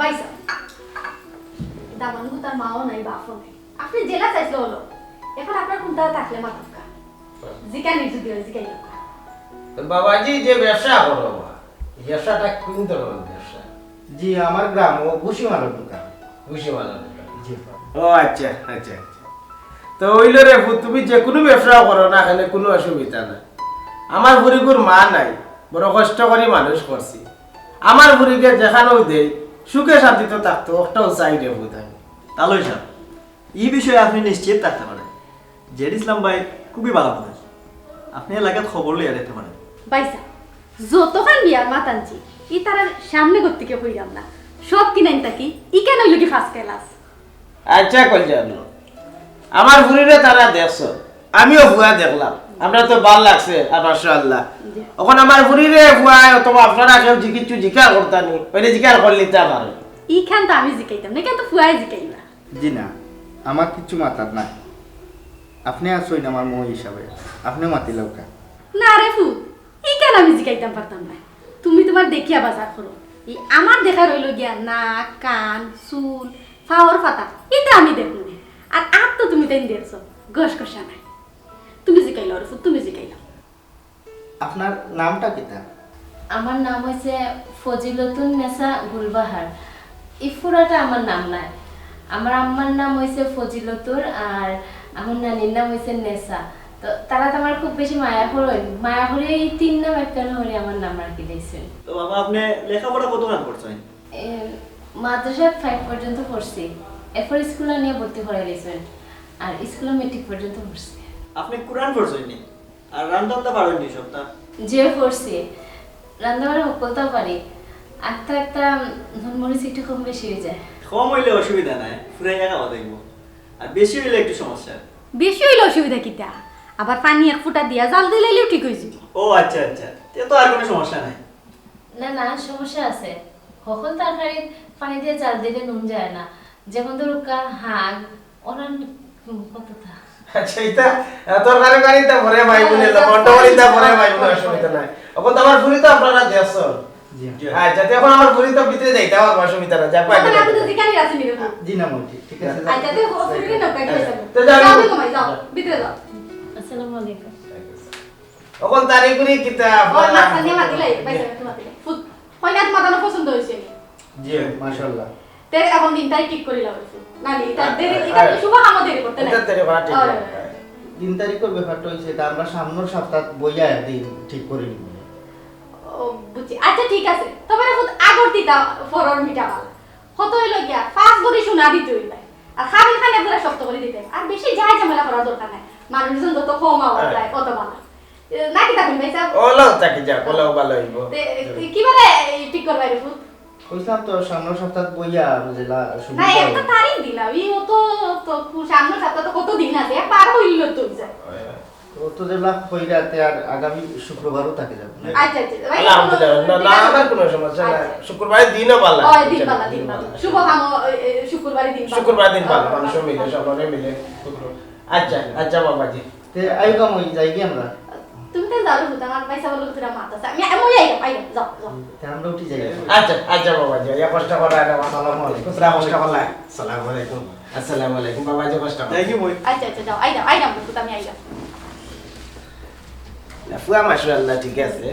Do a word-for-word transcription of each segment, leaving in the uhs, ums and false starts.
ভাইসাব, দামান গুতার মাও নাই, বাপও নাই। আপনে যেলা চাইছলা অইলো। এখন আপনার কুনতা থাকলে মাতউক্কা। জিকানির যদি অয়, জিকাইউক্কা। তো বাবাজি যে ব্যবসা করো বা, ব্যবসাটা কোন ধরনের ব্যবসা? জি, আমার গ্রামো ভুসিমালর দোকান। ভুসিমালর দোকান। জি। ও আচ্ছা, আচ্ছা, আচ্ছা। তো অইলো রে পুত, তুমি যে কুনু ব্যবসাও করো না কেনে কুনু অসুবিধা নাই। আমার ফুরিগুর মা নাই, বড় কষ্ট করি মানুষ করছি। আমার ফুরিরে যেখানেউ দেই, সুখে শান্তিতে থাকতো, অটাউ চাই রে পুত আমি। তালই সাব, ই বিষয়ে আপনে নিশ্চিত থাকতা পারেন। জেড ইসলাম ভাই খুবই ভালা মানুষ। আপনে এলাকাত খবর লইয়া দেখতা পারেন। ভাইসাব, যতখান বিয়ার মাত আনছি, ইতারার সামনে গতিকে কইরাম না। সব কিনাইন থাকি, ইখান অইলো গি first class। আচ্ছা, কইলাম না। আমার ফুরিরে তারা দেখছো, আমিও ফুয়া দেখলাম, আপনার তো ভালা লাগছে, আর মাশাআল্লাহ। জি। অখন আমার ফুরিরে ফুয়া অথবা আপনারা কেউ জি-, কিচ্ছু জিকার করতা নি, অইলে জিকার করিলিতা পারো। ইখান তো আমি জিকাইতাম না, ইখান তো ফুয়ায় জিকাইবা। জি না, আমার কিচ্ছু মাতার নাই। আপনে আছইন আমার মা হিসাবে, আপনে মাতিলাউক্কা। না রে পুত, ইখান আমি জিকাইতাম পারতাম না। তুমি তুমার দেখিয়া বাজার করো। ই আমার দেখার অইলো গিয়া নাক, কান, চুল, পাওর পাতা, ইতা আমি দেখমু নে। আর আত তো তুমি তাইন দেখছো, ঘষঘষা নাই। তুমি জিকাইলাও রে পুত, তুমি জিকাইলাও। আপনার নামটা কিতা? আমার নাম অইছে ফজিলতুন নেসা গুলবাহার। ই ফুরাটা আমার নাম নায়। আমার আম্মার নাম অইছে ফজিলতুর, আর আমার নানির নাম অইছে নেসা। তো তারা তো আমার খুব বেশি মায়া করইন। মায়া করি ই তিন নাম একখান করি আমার নাম রাখি দিছইন। তো বাবা, আপনে লেখাপড়া কতখান করছইন? এ, মাদ্রাসাত five পর্যন্ত পড়ছি। এরপর স্কুলো নিয়া ভর্তি করাই দিছইন। আর স্কুলো মেট্রিক পর্যন্ত পড়ছি। আপনে কোরআন পড়ছইন নি? আর রান্দাবান্না পারইন নি সবটা? জি, পড়ছি। রান্দাবান্না হকলতা পারি। আখতা আখতা নুন মরিচ একটু কম বেশি অইযায়। কম অইলে অসুবিধা নাই, ফুরাইয়া খাওয়া যাইবো। আর বেশি অইলে একটু সমস্যা। বেশি অইলে অসুবিধা কিতা? আবার পানি এক ফুটা দিয়া জাল দিলাইলেউ ঠিক অইযিবো। ও আচ্ছা আচ্ছা, তে তো আর কুনু সমস্যা নাই। না না, সমস্যা আছে। হকল তরকারিত পানি দিয়া জাল দিলে নুন যায় না। যেমন ধরুক্কা হাগ, অরান কততা। আচ্ছা, ইতা, আহ, তরকারি পানিত পরে ভাই বোনে, হ্যাঁ, লবণ টবণ ইতা পরে ভাই বোনে, অসুবিধা নাই। অখন তো আমার ফুরি তো আপনারা দেখছইন। জি। জি। আচ্ছা, তে অখন আমার ফুরি তো ভিতরে যাইতা পারবো, অসুবিধা নাই। যাক, বাইরে যাক। জিকানি আছে নি? জি না, মন্ত্রী, ঠিক আছে, আচ্ছা, যাও। তে ও ফুরি না, কাটি আচ্ছা, আছে। তে যাও, যাও, আমি তুমি যাও, যাও। ভিতরে যাও। আসসালামু আলাইকুম। অখন তাড়াতাড়ি করি কিতা? ও, মাছ আনিয়া মাতিলাই, বাইসা একটু মাতিলাই। ফুট, কইনাত মাতানো পছন্দ অইছে নি? জি, মাশাআল্লাহ। তে অখন দিন তারিখ ঠিক করিলাও। না, নি, ইতা আ, দেরি, আ, ইতা আ, শুভ কামো দেরি করতে নাই। ইতা দেরি করা ঠিক অয়, না। অয়, অয়। দিন তারিখর ব্যাপারটা অইছে, ইতা আমরা সামনর সপ্তাহ বইয়া একদিন ঠিক করি নিমু। ও, বুঝছি। আচ্ছা, ঠিক আছে। তবে রে ফুট, আগর দিতা ফরর মিঠা বালা। কত অইলো গিয়া? পাঁচ ভরি সোনা দিতে অইবে। আর খাবির খান একজোড়া শক্ত করি দিতে। আর বেশি যায় ঝামেলা করার দরকার নাই। মানুষজন যত কম আওয়া যায়, অত ভালা। এ, না কিতা কইন ভাইসাব? অলাউ থাকি যাউক, অলাউ ভালা অইবো। তে, তে কিবারে এই ঠিক করবায় রে ফুট? কইছলাম তো, সামনর সপ্তাহ বইয়া যেলা সুবিধা না, একটা অইবো। তারিখ দিলাও। ই অত, তো কু-, সামনর সপ্তাহ তো কত দিন আছে, একবার অইলো তো যায়। অত যেলা কইরা তে আর আগামী শুক্রবারও থাকি যাউক। আচ্ছা, আচ্ছা। ভাই, আলহামদুলিল্লাহ। না, না, ঠিক আছে। আমার কুনু সমস্যা নাই। আচ্ছা। শুক্রবারের দিনও ভালা। অয়, দিন ভালা, দিন ভালা। শুভ কাম, এ, এ, শুক্রবারের দিন ভালা। শুক্রবারের দিন ভালা, অয়, মানুষ অয়। মিলে, সবাই মিলে। শুক্র-, আচ্ছা, আচ্ছা বাবাজি। তে আইও কাম অই যাই কি আমরা? তুমি তো যাও, আমার ভাইসাবর লগে থুড়া মাত আছে। আমি, আমি আইরাম, আইরাম, যাও, যাও। তে আমরা উঠি যাই। আচ্ছা, আচ্ছা বাবাজি, ইয়া কষ্ট করা না, আসসালামু আলাইকুম। পুরা কষ্ট করলা। আসসালামু আলাইকুম। আসসালামু আলাইকুম, বাবাজি কষ্ট করলা। Thank you, মই। আচ্ছা, আচ্ছা, যাও, আইরাম, আইরাম, আমি আইরাম। না, ফুয়া মাশাআল্লাহ ঠিক আছে।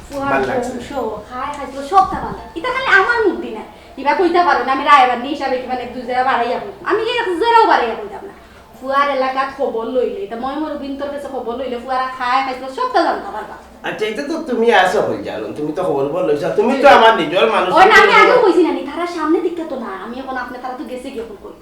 ফুয়া ভালা লাগছে। বংশ, খায়, খাইছিল, সবটা ভালা। ইতা খালি আমার মুখ দি না। ইবা কইতা পারো না, আমি রায়বান্নি হিসাবে কি মানে দুই জেরা বাড়াইয়া কইতাম। আমি কি এক জেরাও বাড়াইয়া কইতাম না। ফুয়ার এলাকাত খবর লইলে, ইতা ময় মুরব্বিন্তর কাছে খবর লইলে, ফুয়ারা খায়, খাইছিল, সবটা জানতা পারবা। আচ্ছা, ইতা তো তুমি আছো কই জানো, তুমি তো খবর বল লইছো, তুমি তো আমার নিজর মানুষ। ওই না, আমি আগেও কইছি না নি, তারা সামনে দিকে তো না, আমি অখন আপনে তারা তো গেছে গিয়া কই।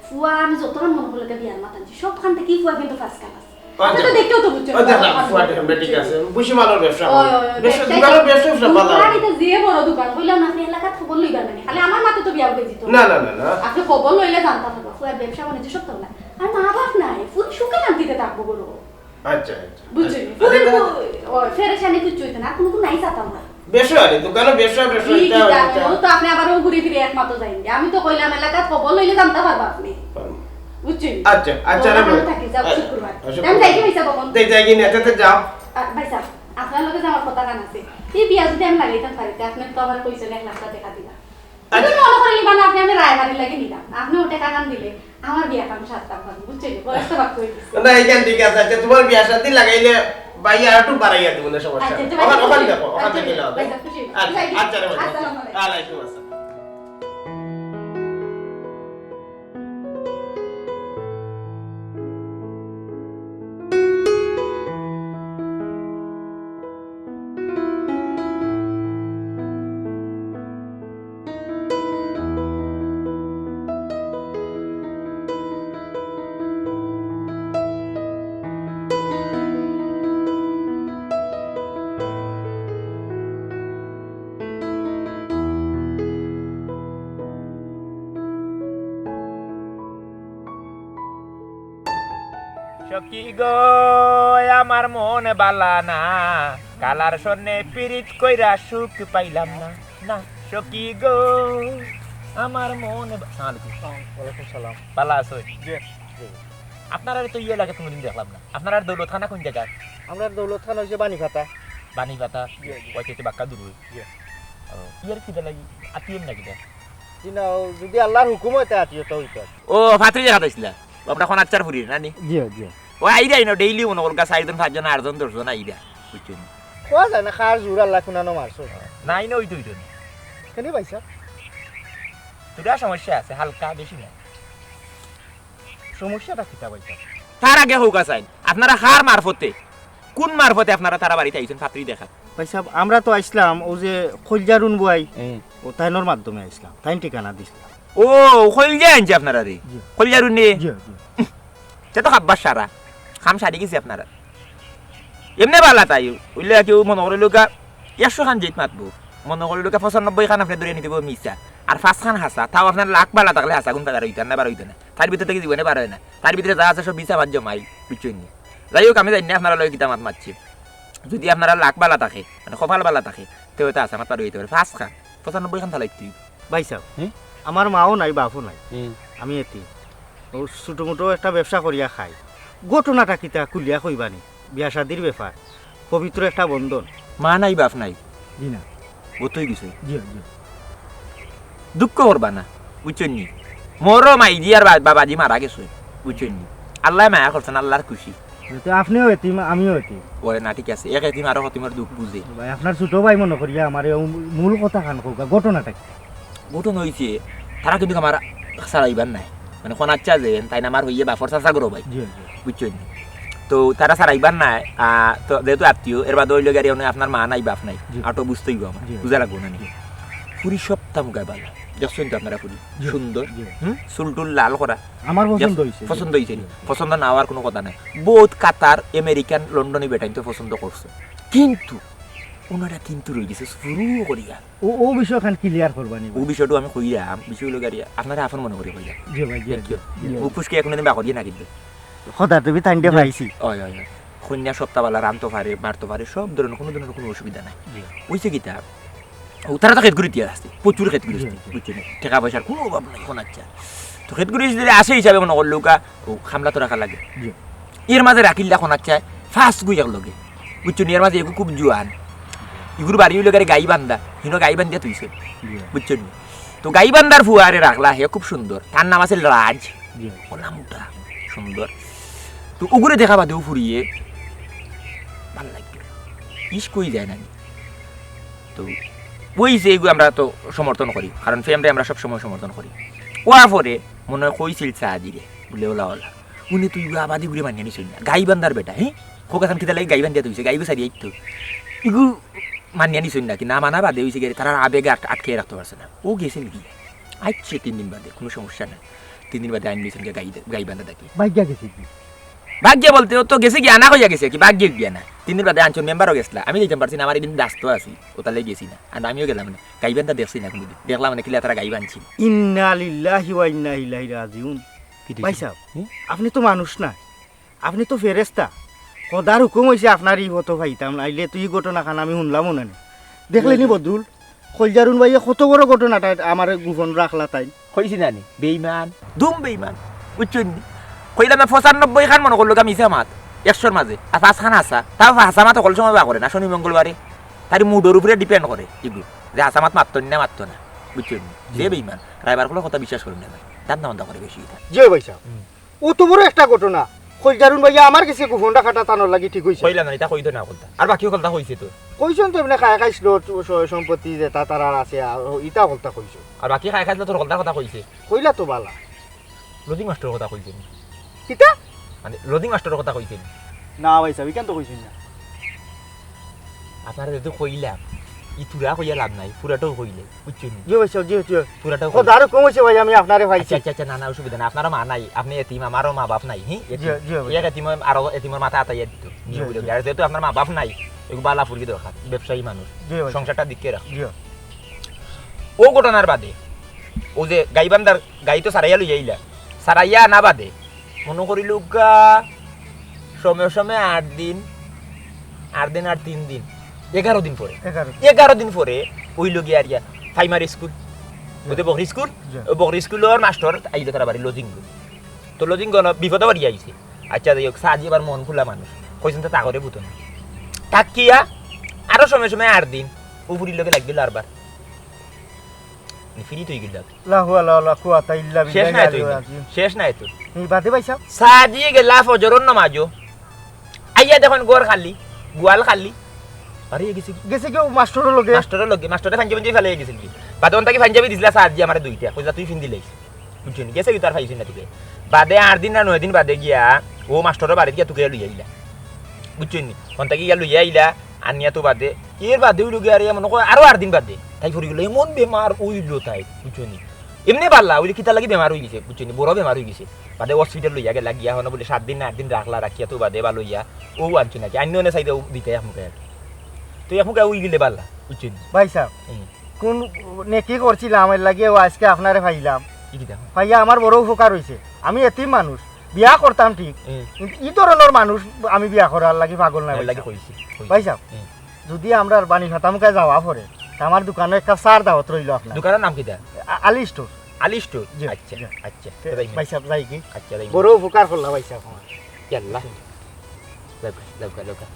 ফুয়া, আমি যতখান মনো করলে বিয়ার মাত আনছি, সবখান থাকি ফুয়া কিন্তু first class। আচ্ছা। আপনি তো দেখতেও তো বুঝছেন, ও, দেখলাম, ফুয়া। ফুয়া দেখলাম, ঠিক আছে। বুঝি মালর ব্যবসা। ওই, ওই, ওই, ব্যবসা, ব্যবসায়ী। দোকানর ব্যবসা, ব্যবসা ভালা। দোকান এটা যে বড় দোকান, কইলাম না, আপনি এলাকাত খবর লইবা না। খালি আমার মাতে তো বিয়া উঠে দিত। না, না, না, না। আপনি খবর লইলে জানতা পারবা, ফুয়ার ব্যবসা বাণিজ্য সব তো না। আর মা বাপ নাই, ফুল সুখে শান্তিতে থাকবো গো। আচ্ছা, আচ্ছা। বুঝছেন? আচ্ছা, ফুল আচ্ছা। কো-, ও, ফেরেশানি কিচ্ছু হইতো না, আর কোনো, কোনো নাই চাতাম না। ব্যবসা আরে, দোকানর ব্যবসা, ব্যবসা, কি এটা, কি জানি? এটা। ও তো আপনি আবার ও ঘুরে ফিরে একমাত্র যাইন। আমি তো কইলাম, এলাকাত খবর লইলে জানতা পারবা আপনি। পারবো। বুঝছেন? আচ্ছা, আচ্ছা, তো রে ভাই। আমরা থাকি, যাও আ-, শুক্রবার। আ, শুক্রবার। আমি যাই কি ভাই সাহেব, কখন? যাই, যাই কি না, যাতে যাও। আ, ভাই সাহেব, আপনার লগে যে আমার কথা কান আছে। এই বিয়া যদি আমি লাগাইতাম পারি, তে আপনি তো আমার কইছেন এক লাখ টাকা দিবা। আপনি মনে করেন ইবান আপনি আমি রায়বাড়ির লাগি নিলাম, আপনি ওটা কাকান দিলে আমার বিয়া আমি সারতাম পারবো, বুঝছেন? বয়স তো বাক্য হয়ে গেছে। না, এখান ঠিক আছে। আচ্ছা, তোমার বিয়া শাদী লাগাইলে ভাই আর একটু বাড়াইয়া দিব না, সমস্যা আচ্ছা, নেই। আচ্ছা, ওখানে, ভাই, ওখানে দেখো, ওখানে আচ্ছা, দেখলে হবে। ভাই, খুশি। আচ্ছা, ভাই, আচ্ছা রে ভাই। আসসালামু আলাইকুম। ওয়ালাইকুম আসসালাম। সখী গো, আমার মন বালা না, কালার সনে পিরিত কইরা সুখ পাইলাম না। না, সখী গো, আমার মন বা-, সালাম আলাইকুম। ওয়ালাইকুম সালাম। বালা আছো? জি, জি। আপনারারে তো ইয়ে লাগে কোনোদিন দেখলাম না। আপনারার দৌলতখানা কোন জায়গার? আমরার দৌলতখানা হইছে বাণীপাতা। বাণীপাতা? জি, জি। ওই তো বাক্কা দূর হই। জি। ও, ইয়ার কিতা লাগি? আত্মীয় নাকি দা? জি না, ও যদি আল্লাহর হুকুম হয়, তে আত্মীয়তা হইতো আর কি। ও, ফাত্রি দেখা দিছিলা? ও, আমরা খনাচ্চার ফুরি, না নি? জি, জি। ও, আইরা ইনো, ডেইলি মনে করুন, চারজন, পাঁচজন, আটজন, দশজন আইরা, বুঝছো নি? কোয়া যায় না, কার জোর আল্লাহ কুনানো মারছো। নাই না, ওই তো, ওই তো না। কেন ভাই সাহেব? তোরা সমস্যা আছে, হালকা, বেশি না। সমস্যাটা কিতা ভাই সাহেব? তার আগে হোক আসাইন, আপনারা কার মারফতে, কোন মারফতে আপনারা তারা বাড়িতে আইছেন, ফাত্রি দেখাত? ভাই সাহেব, আমরা তো আইছলাম, ও যে খলজারুন বুয়াই, হুম। ও তাইনর মাধ্যমে আইছলাম, তাইন ঠিকানা দিছলাম। ও, খলজা আনছে আপনারা রে? জি। খলজারুন রে? জি, জি। সে তো খাব্বার সারা, খাম সারি গেছে আপনারা। এমনে বালা তাই, ওইলে কেউ মনে করে লোকা একশো খান জেত মাতবো, মনে করে লোকা পঁচানব্বই খান আপনি ধরে নিতে মিছা, আর পাঁচ খান হাসা, তাও আপনার লাখ বালা থাকলে হাসা গুণ বাজার হইতেন না, বার হইতেন না। তার ভিতরে থেকে জীবনে বার হয় না, তার ভিতরে যা আছে সব মিছা বাদ জমাই, বুঝছেন নি? যাই হোক, আমি জানি না আপনারা লগে কিতা মাত মারছি। যদি আপনারা লাখ বালা থাকে, মানে কপাল বালা থাকে, তে হয়তো আছে আমার পারে হইতে পারে। পাঁচ খান, পঁচানব্বই খান থালাইতে হইব। ভাই সাহেব, হুম? আমার মাও নাই, বাপও নাই, হুম। আমি এতিম। ও ছোটো মোটো একটা ব্যবসা করিয়া খাই। ঘটনাটা কিতা খুলিয়া কইবানি? বিয়া শাদির ব্যাপার, পবিত্র একটা বন্ধন। মা নাই, বাপ নাই? জি না। ও তো গেছে। জি, জি। দুঃখ করবা না, বুঝছেন নি? মোরও মাইজি আর বা-, বাবাজি মারা গেছে, বুঝছেন নি? আল্লাহ মায়া করছেন, আল্লাহর খুশি। তো আপনিও এতিম, আমিও এতিম। ওরে না, ঠিক আছে, এক এতিম আরো হতিমর দুঃখ বুঝে। ভাই, আপনার ছোট ভাই মনে করিয়া আমার এই মূল কথা খান কউকা, ঘটনাটা কি? ঘটনা হইছে, তারা কিন্তু আমার সারাইবার নাই, মানে খনাচ্চা যে তাই না আমার হইয়ে বাফর চাচা করো ভাই, জি, জি। বুঝছেন নি? তো তারা সারাইবার নাই, আহ, তো যেহেতু আত্মীয়, এর বাদে হইলো গিয়া আপনার মা নাই, বাপ নাই, জি। আর তো বুঝতেই হবে আমার, জি। বুঝা লাগবো না নি? জি। ফুরি সপ্তাহ মুখায় বালা, দেখছেন তো আপনারা ফুরি, জি। সুন্দর, জি। হুম, চুল টুল লাল করা। আমার পছন্দ দেখ-, হইছে, জি। পছন্দ হইছে নি? জি। পছন্দ না হওয়ার কোনো কথা নাই। বহুত কাতার, আমেরিকান, লন্ডনি বেটাইন তো পছন্দ করছে, কিন্তু ওনারা কিন্তু রয়ে গেছে শুরু করিয়া। ও, ও বিষয় খান clear করবা নি ও ভাই? বিষয়টা আমি কইরাম, বিষয় হইলো গিয়া, আপনারা আপন মনে করি কইরাম। জি ভাই, জি, দেখি, জি, জি। ও ফুসকে এখন আমি বাকরিয়ে না কিন্তু। খোদা, তুমি তাইনটা জি। পাইছি। ওই, ওই, ওই। কন্যা সপ্তাহবালা রানতো পারে, মারতো পারে, সব ধরনের, কোনো ধরনের কোনো অসুবিধা নাই। জি। ওইছে কিতা? ও, তারা তো খেত ঘুরি দিয়া আছে, প্রচুর খেত ঘুরি জি, আছে, জি। বুঝছো নি? টাকা পয়সার কোনো অভাব নাই, খনাচ্চা। তো খেত ঘুরি যদি আসে হিসাবে মনে করলো কা, ও, খামলা তো রাখা লাগে। জি। এর মাঝে রাখিল্লা খনাচ্চায়, ফার্স্ট গুই এক লগে। বুঝছো নি? এর মাঝে এগু খুব জুয়ান। ইগুর বাড়ি হইলো গিয়া গাইবান্ধা, হিনো গাইবান্ধিয়া তুইছে। জি। বুঝছো নি? তো গাইবান্ধার ফুয়ারে রাখলা, হে খুব সুন্দর। তার নাম আছে রাজ। জি। ওলা মোটা, সুন্দর। তো ওগুরে দেখা বাদেও ফুরিয়ে ভালা লাগে। ইস কই যায় না নি? তো ওই যে এগু আমরা তো সমর্থন করি, কারণ প্রেমরে আমরা সব সময় সমর্থন করি। ওয়া পরে মনে হয় কইছিল সাদিরে, বলে ওলা ওলা। উনি তুই ইগু আবাদি ঘুরে মানিয়া নিছই না। গাইবান্ধার বেটা, হ্যাঁ? খোকা খান কিতা লাগে গাইবান্ধিয়া তুইছে, গাইগু সারি আইতো। ইগু মানিয়া নিছই না কি? না মানা বাদে হইছে গিয়া, তারা আবেগে আট-, আটকে রাখতে পারছে না। ও গেছে নাকি? আইছে তিন দিন বাদে, কোনো সমস্যা নাই। তিন দিন বাদে আইন নিছইন গিয়া গাই-, গাইবান্ধা থাকি। ভাগ্যা গেছে কি? ভাগ্যা বলতে ও তো গেছে গিয়া না কইয়া গেছে কি? ভাগ্যা গিয়া না। তিন দিন বাদে আনছইন মেম্বারও গেছলা। আমি যাইতাম পারছি না, আমার এদিন ব্যস্ত আছি। ও তাহলে গেছি না। আর আমিও গেলাম না। গাইবান্ধা দেখছি না কোনোদিন। দেখলাম না কিলা তারা গাইবান্ধছিল। ইন্না লিল্লাহি ওয়া ইন্না ইলাইহি রাজিউন। কি দিছে? ভাই সাহেব, হুম? আপনি তো মানুষ না, আপনি তো ফেরেশতা। খোদার হুকুম হইছে আপনার ই ফটো পাইতাম, নাইলে তো ই ঘটনা খান আমি শুনলামও না নি। দেখলে নি হুম। বদরুল, খলজারুন ভাইয়ে কত বড় ঘটনাটা আমারে গোপন রাখলা তাই। কইছি না নি? বেইমান, দুম বেইমান। বুঝছইন নি? কইলাম না পঁচানব্বই খান মনে করলো গা মিছা মাত, একশোর মাঝে। আর পাঁচ খান হাছা। তাও হাছা মাত হকল সময় বার করে না, শনি মঙ্গলবারে। তার মুডর উপরে depend করে এগু, যে হাছা মাত মাততো নি না মাততো না। বুঝছো নি? যে বেইমান, রায়বার অকলর কথা বিশ্বাস করইন না ভাই। ধান্দা মান্দা করে বেশি ইতা। জি ভাই সাব। হুম। অত বড় একটা ঘটনা, খোঁজ জারুন ভাইয়া আমার গেছে গোপন রাখাটা তানর লাগি ঠিক অইছে। কইলাম না, ইতা কইতো না অকলতা। আর বাকি অকলতা কইছে তো। কইছইন তো এমনে খায় খাইছিল, স-, সম্পত্তি যেতা তারার আছে, আর ইতা অকলতা কইছইন। আর বাকি খায় খাইছিল তোর অকলতার কথা কইছে। কইলা তো বালা। লজিং মাস্টরর কথা কইছে নি? কিতা? মানে, লজিং মাস্টরর কথা কইছে নি? না ভাই সাব, ইখান তো কইছইন না। আপনারে যেহেতু কইলাম, ই থুড়া কইয়া লাভ নাই, পুরাটাও কইলে, বুঝছইন নি? জি ভাই সাব, জি, জি। পুরাটাও কথা কইলে। আরো কম অইছে ভাই, আমি আপনারে পাইছি। আচ্ছা, আচ্ছা, আচ্ছা, না, না, অসুবিধা নাই। আপনারও মা নাই, আপনে এতিম, আমারও মা বাপ নাই, হি? জি, এতিম। জি ভাই। এক এতিমে আরো এতিমর মাথা আতাইয়া দিত। জি, জি। আর যেহেতু আপনার মা বাপ নাই, এগু বালা ফুরি দরকার, ব্যবসায়ী মানুষ, জি ভাই। সংসারটা দিকে রাখ। জি। ও ঘটনার বাদে, ও যে গাইবান্ধার গাই তো সারাইয়া লইয়া আইলা, সারাইয়া আনা বাদে, মনো করিলউক্কা, সময় সময় আট দিন, আট দিন আর তিন দিন, এগারো দিন পরে। এগারো দিন। এগারো দিন পরে অইলো গিয়া আরিয়া প্রাইমারি স্কুল, জি। ওতে বকরি স্কুল, জি। ওই বকরি স্কুলর মাস্টর আইলো তারা বাড়ি লজিং। তো লজিং গণ বিপদে বাড়ি আইছে। আচ্ছা, যাই হোক, সাজি আবার মন খোলা মানুষ, কইছইন তো তাগরে বুতো না। থাকিয়া আরো সময় সময় আট দিন, ও ফুরির লগে লাগি গেল আরবার। ফিরি তুই গেল। লা হাওলা ওয়ালা কুওয়াতা ইল্লা বিল্লাহিল আলিয়্যিল আজিম। শেষ নাই তো। নি বাদে ভাই সাব? সাজি গেলা ফজরর নামাজো। আইয়া দেখইন ঘর খালি, গোয়াল খালি। আরে গেছে কি? গেছে কি ও মাস্টরর লগে? মাস্টরর লগে, মাস্টরে পাঞ্জাবি ফালাই গেছে কি? বাদে অন থাকি পাঞ্জাবি দিছিলা সাজি আমারে দুইটা, কইলা তুই ফিন্দি লাইস। বুঝছইন নি? গেছে কি তার পাইছইন না তোকে? বাদে আট দিন না নয় দিন বাদে গিয়া ও মাস্টরর বাড়িত গিয়া তোকে লইয়া আইলা। বুঝছইন নি? অন থাকি গিয়া লইয়া আইলা, আনিয়া তো বাদে, এর বাদে অইলো গিয়া আরে মনো কয় আরো আট দিন বাদে তাই ফুরি গেল, এমন বেমার অইলো তাই, বুঝছইন নি? এমনে বালা, অইলে কিতা লাগি বেমার অই গেছে, বুঝছইন নি? বড় বেমার অই গেছে। বাদে হসপিটাল লইয়া গেলা, গিয়া হনো বুলে সাত দিন না আট দিন রাখলা, রাখিয়া তো বাদে বালা অইয়া ও আনছইন নাকি, আইন্য এনে চাইদে ও দিতে এক মুখে আর। তো এক মুখে অই গেলে বালা, বুঝছইন নি? ভাই সাব, হুম। কোন নেকি করছিলাম, এর লাগি ও আজকে আপনারে পাইলাম। ই কিতা? পাইয়া আমার বড় উপকার অইছে। আমি এতিম মানুষ, বিয়া করতাম ঠিক, হুম। কিন্তু ই ধরনর মানুষ আমি বিয়া করার লাগি পাগল না, এর ভাই লাগি সাব। কইছি, কইছি। ভাই সাব, হুম। যদি আমরার বাণী ফাতামুখায় যাওয়া পড়ে, তে আমার দোকানো এক কাপ চার দাওয়াত রইলো আপনার। দোকানর নাম কিতা? আ-, আলী স্টোর। আলী স্টোর? জি, আচ্ছা, জি। আচ্ছা। তে তো যাই। ভাই সাব, যাই কি? আচ্ছা, যাই। বড় উপকার করলা ভাই সাব আমার। ইয়াল্লা। লউকা, লউকা, লউকা।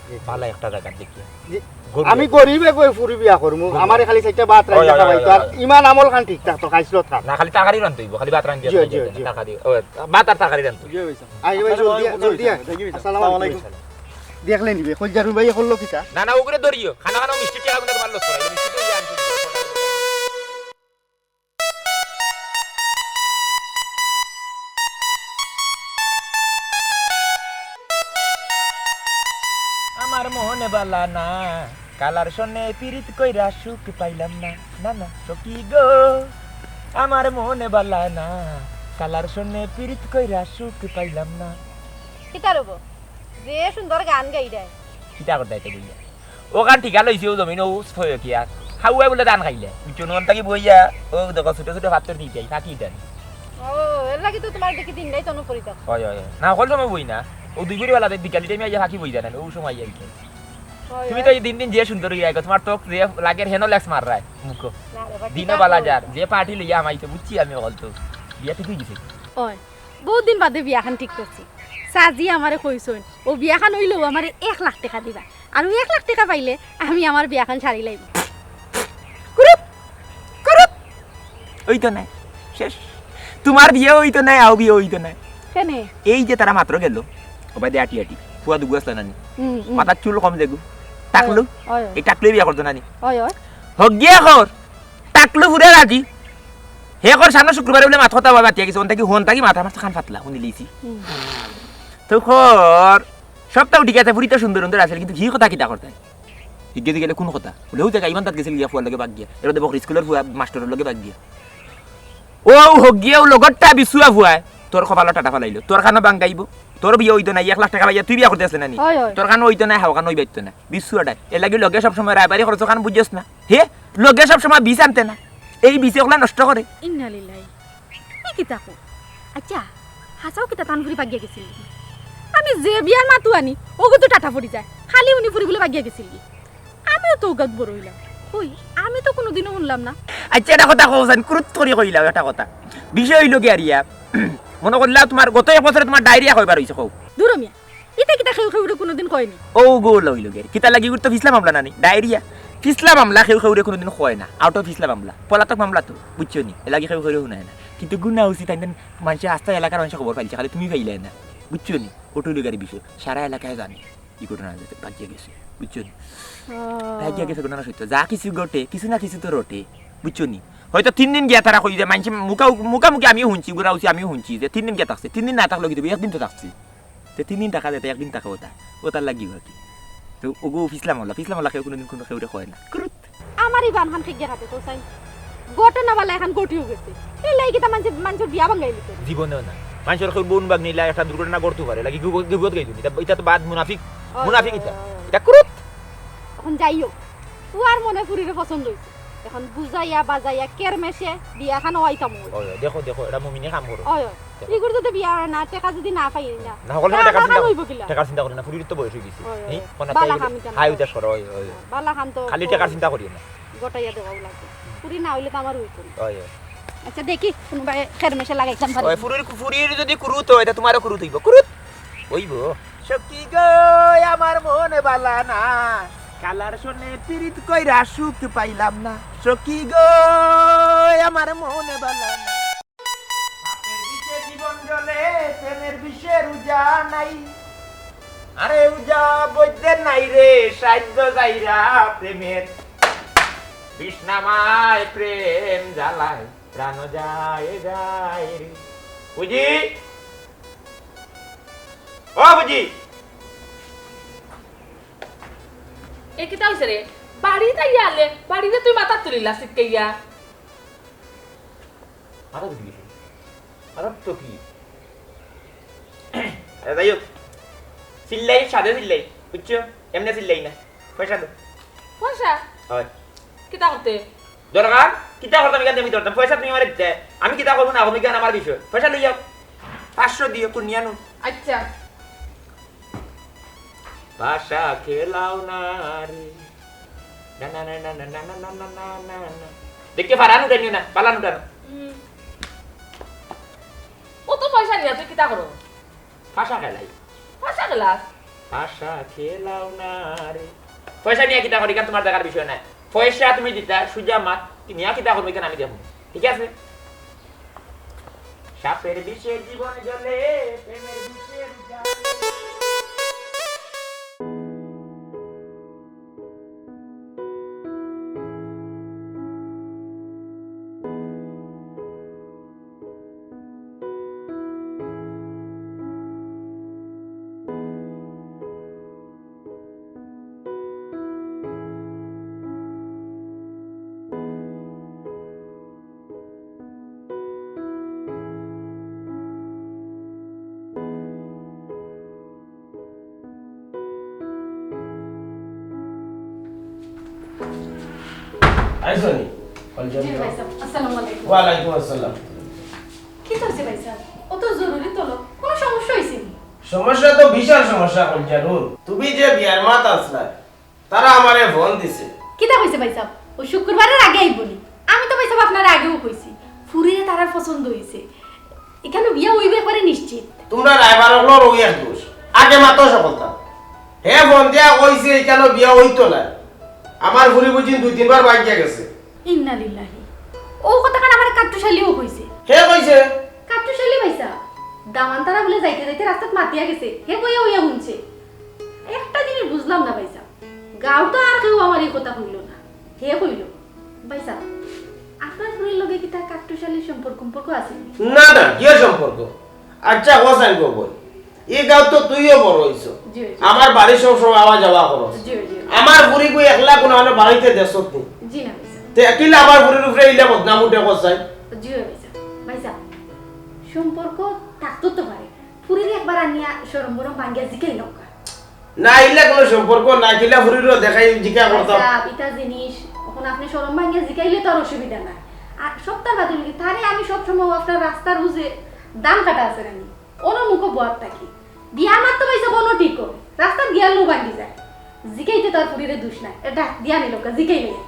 জি। বালা একটা জাগা দেখিয়া। জি। গরু আমি আছে। গরিব এগু ফুরি বিয়া করমু। গরু আমারে আছে। খালি চাইরটা ভাত রান্ধিয়া খাওয়াইতো। আর ইমান আমল খান ঠিক থাকতো, খাইছলত খান। না, খালি তরকারি রানতে অইবো, খালি ভাত রান্ধিয়া জি, খাওয়াইতো জি, না, জি। তরকারি। ও, ভাত আর তরকারি রানতে অইবো। জি ভাই সাব। আই ভাই, আপনারা জলদি, অন্য জলদি আই। আসসালামু আলাইকুম। ওয়ালাইকুম আসসালাম। দেখলেন নি বে, কইল জারুল ভাই করলো কিতা? না, না, ওগুরে ধরিও। খানা খানা মিষ্টি টেকা গুনা তোমার লস করাইলে, মিষ্টি তো ইয়া আনছো। আমার মন বালা না, কালার সনে পিরিত কইরা সুখ পাইলাম না, না, না, সখী গো। আমার মন বালা না, কালার সনে পিরিত কইরা সুখ পাইলাম না। কিতা রব? যে সুন্দর গান গাইরায়। কিতা করতায় তো বইয়া? ও গান ঠিকা লইছে, ও জমিন, ও সয় কি আর? হাওয়ায় বুলে ধান খাইলে। বুঝছো, নুন থাকি বইয়া, ও দেখো, ছোট ছোট পাথর দিতাই, ফাঁকি দেন। ও, এর লাগি তো তোমার দেখি দিন রাইত অনুপরিতা। হয়, হয়, হয়। না, হকল সময় বই না। ও দুই বুড়ি বেলা বিকালি টাইমে আইয়া ফাঁকি বই জানেন, ও সময় আইয়া দিতে। হয়, তুমি তো হয়। এই দিন দিন যে সুন্দর অইয়া গো, তোমার ত্বক যে লাগের হেন লেক্স মাররায় মুখো। না রে বা, দিনও কিতা বালা কও? যার, যে পার্টি লইয়া আমাইছে, বুঝছি আমি হকল তো। বিয়া ঠিক অই গেছে। ওই, বহুত দিন বাদে বিয়াখান ঠিক করছি। সাজি আমারে কইছইন, ও বিয়াখান অইলেও আমারে এক লাখ টেকা দিবা। আর ওই এক লাখ টেকা পাইলে আমি আমার বিয়াখান সারি লাইমু। কুরুপ! কুরুপ! অইতো নায়। শেষ। তোমার বিয়া অইতো নায়, আও বিয়া অইতো নায়। কেনে? এই যে তারা মাত্র গেল, ও বাদে আটি আটি, ফুয়া দুগু আসলা নানি। হুম, হুম। মাথার চুল কম যেগু। টাকলু? অয়, অয়। এই টাকলু বিয়া করতো নানি। অয়, অয়। হগিয়া কর। টাকলু ফুরে রাজি। হে কর সামনে শুক্রবারে বুলে মাত কথা বাবা মাতিয়া গেছে, অন থাকি হন থাকি মাথা মাথা খান ফাতলা, হুনি লিছি। হুম। তো কর, সবটাও ঠিক আছে, ফুরি তো সুন্দর সুন্দর আছিল, কিন্তু হি কথা কিতা করতায়? হিগে গেলে কোন কথা? বুলে, "হউ দেখা, ইমান তাত গেছিল গিয়া ফুয়ার লগে বাগ গিয়া। এর মধ্যে বকরি স্কুলর ফুয়া মাস্টরর লগে বাগ গিয়া।" ও, ও হগিয়া, ও লগরটা বিছুয়া ফুয়ায়, তোর কপালো টাটা ফালাইলো। তোর খানো বাঙ্গাইবো, তোর বিয়া অইতো নায়, এক লাখ টেকা পাইয়া তুই বিয়া করতে আসলে নানি? হয়, হয়। তোর খানো অইতো নায়, হাও খানো অইবাইতো না। বিছুয়াটায়। এর লাগি লগে সবসময় রায়বারি খরচ খান বুঝছস না। হে, লগে সবসময় বিষ আনতে না। এই বিষ ওগুলা নষ্ট করে। ইন্না লিল্লাহি। ই কিতা কও? আচ্ছা, হাছাউ কিতা তান ফুরি বাগিয়া গেছিল? আমি যে বিয়ার মাতু আনি, ওগু তো টাটা পড়ি যায়। খালি উনি ফুরি বুলে বাগিয়া গেছিল কি? আমিও তো ওগাত বড় অইলাম। কই, আমি তো কোনোদিনও হুনলাম না। আচ্ছা, এটা কথা কও জান, কুরুত করি কইলাও এটা কথা। বিষয় অইলো কি আরিয়া, মনো করলা তোমার গত এক বছরে তোমার ডায়রিয়া কয়বার অইছে কও? দূর মিয়া, ইতা কিতা কেউ কেউরে কোনোদিন কয়নি? ও গো লইল গে। কিতা লাগি গুরুত্ব ফিসলাম আমরা নানি? ডায়রিয়া। ফিছলা মামলা কেউ কেউরে কুনুদিন কয় না, out of ফিছলা মামলা, পলাতক মামলা তো, বুঝছো নি? এরলাগি কেউ কেউরে হুনায় না। কিন্তু গুনা উচিত তাইন তাইন মানষে, আস্তা এলাকার মানষে খবর পাইলছে, খালি তুমি পাইলায় না, বুঝছো নি? অটো লইগার বিষয় সারা এলাকায় জানে। ই ঘটনা যে ভাগিয়া গেছে, বুঝছো নি? ভাগিয়া গেছে ঘটনা সত্য। যা কিছু ঘটে, কিছু না কিছু তো রটে, বুঝছো নি? হয়তো তিন দিন গিয়া তারা কই যে মানষে মুখা-, মুখামুখি আমিও হুনছি, গুনা উচিত আমিও হুনছি যে তিন দিন গিয়া থাকছে, তিন দিন না থাকলেও কিন্তু একদিন তো থাকছে। তে তিন দিন থাকা যেতে একদিন থাকা ওটা, ওটার লাগি আর কি। তো ওগু ফিছলা মামলা, ফিছলা মামলা কেউ কুনুদিন কুনু কেউরে কয় না। কুরুত। আমার ই বানখান খেগিয়া থাকে তো চাই। ঘটনা বালা এখান ঘটিও গেছে। এরলাগি কিতা মানষে, মানষর বিয়া ভাঙ্গাই নিতে? জীবনেও না। মানষর কেউ বইন ভাগ্নিলা একটা দুর্ঘটনা ঘটতো পারে, লাগি গিবত, গিবত গাইতো নি। ইটা, ইটা তো বাদ মুনাফিক, ওই, মুনাফিক ওই, ইটা। ওই, ওই। ইটা কুরুত। এখন যাই হোক, ও আর মনে ফুরিরে পছন্দ হইছে। এখন বুঝাইয়া বাজাইয়া কেরমেশে বিয়াখান অইতাম অই। ওই, ওই, দেখো, দেখো, এটা মুমিনে কাম করো। ওই, ওই। দেখো। ইগুর যদি বিয়া হয় না, টেকা যদি না পাই না, না, হকল সময় টেকা চিন্তা করো। টেকার চিন্তা করো না, ফুরির তো বয়স হয়ে গেছে। ওই, ওই। এই, কোন বালা একটা কাম ইতা না হাই করো। উদাস করো, ওই, ওই, ওই। বালা কাম তো খালি করো। টেকার চিন্তা করিও না। গোটাইয়া দেওয়াও লাগবে। ফুরি না হইলে তো আমার হইতো না। ওই, ওই। আচ্ছা, দেখি, কোনো ভাই কেরমেশে লাগাইতাম পারি। ওই, ফুরির, ফুরির যদি কুরুত হয়, এটা তোমারও কুরুত হইব। কুরুত হইব। সখী গো, আমার মনে বালা না, কালার সনে পিরিত কইরা সুখ পাইলাম না। সখী গো, আমার মনে বালা না। পাপের বিষে জীবন জ্বলে, প্রেমের বিষে উজা নাই। আরে উজা বৈদ্যের নাই রে, সাধ্য যাইরা প্রেমের। বিষ নামায় প্রেম জ্বালায়, প্রাণ যায় যায় রে। বুঝি? ও বুঝি? এ কিতা হইছে রে? বাড়িত আইয়া আলে, বাড়িতে তুই মাথা তুলিলা সিটকাইয়া। মাথা তুলি গেছে। মাথা তো কি? এ, যাই হোক। চিল্লাই, সাদে চিল্লাই। বুঝছো? এমনে চিল্লাই না। পয়সা দে। পয়সা? হয়। কিতা করতে? দরকার? কিতা করতাম এখান থেকে আমি ধরতাম? পয়সা তুমি আমারে দিতে। আমি কিতা করবো না, আমি কেন আমার বিষয়? পয়সা লই যাও। পাঁচশো দিও, কুনিয়া নো। আচ্ছা। পাশা খেলাও না রে। না, না, না। দেখতে পারান উঠানিও না, পালান উঠানো। হুম। অত পয়সা নিয়া তুই কিতা করো? পাশা খেলাই। পাশা খেলাস? পাশা খেলাও না রে। পয়সা নিয়া কিতা করি, ইখান তোমার দেখার বিষয় নায়। পয়সা তুমি দিতা, সুজা মাত, নিয়া কিতা করবো, ইখান আমি দেখবো। ঠিক আছে? সাপের বিষে জীবন জ্বলে, প্রেমের বিষে জ্বলে। আইছো নি? জি ভাই সাহেব, আসসালামু আলাইকুম। ওয়ালাইকুম আসসালাম। কিতা হইছে ভাই সাহেব? অত জরুরি তলব, কোনো সমস্যা হইছে নি? সমস্যা তো বিশাল সমস্যা, কলজারুন। তুমি যে বিয়ার মাত আছলা, তারা আমারে ফোন দিছে। কিতা কইছে ভাই সাহেব? ও শুক্রবারের আগে আইবো নি? আমি তো ভাই সাহেব আপনারে আগেও কইছি, ফুরিরে তারার পছন্দ হইছে, ইখানো বিয়া অইবো একবারে নিশ্চিত। তোমরা রায়বার অকলর অউ এক দোষ, আগে মাতো সকলতা। হে ফোন দিয়া কইছে ইখানো বিয়া অইতো নায়। আমার ফুরি বুঝিন দুই তিনবার ভাগিয়া গেছে। ইন্না লিল্লাহি। অউ কথাখান আমারে কাট্টুশালিও কইছে। হে কইছে? কাট্টুশালি ভাই সাহেব, দামান তারা বুলে যাইতে যাইতে রাস্তাত মাতিয়া গেছে, হে বইয়া বইয়া হুনছে। একটা জিনিস বুঝলাম না ভাই সাহেব, গাঁওর তো আর কেউ আমার ই কথা কইলো না, হে কইলো। ভাই সাহেব, আপনার ফুরির লগে কিতা কাট্টুশালির সম্পর্ক সম্পর্ক আছে নি? না, না, কিয় সম্পর্ক? আচ্ছা, হোসেন গো বই, ই গাঁওত তো তুইও বড় অইছো। জি, জি। আমার বাড়ি সব সময় আওয়া যাওয়া করস। জি, জি। আমার ফুরি কই একলা কোনো মানে বাড়িতে দেশত নি। জি না, ভাই সাহেব। তে কিলা আমার ফুরির উপরে ইলা বদনাম উঠে কস চাই? জি, ভাই সাহেব। ভাই সাহেব, সম্পর্ক থাকতো তো পারে। ফুরিরে একবার আনিয়া শরম বরম ভাঙ্গিয়া জিকাই লউক্কা। না, ইলা কোনো সম্পর্ক না, কিলা ফুরিরও দেখাই জিকা করতাম। আচ্ছা, ইটা জিনিস, এখন আপনি শরম ভাঙ্গিয়া জিকাইলে তো আর অসুবিধা নাই। আর সপ্তাহ বাদে কি, তারে আমি সব সময় আপনার রাস্তার উজে ধান কাটা আছে নানি? অনো মুখো বওয়াত থাকি। বিয়ার মাত তো ভাই সাহেব অনো ঠিক করে। রাস্তাত গিয়া লউ ভাঙ্গি যায়। জিকাইতে তো আর ফুরিরে দোষ নাই। এটা দিয়া নিল, জিকাই নিল।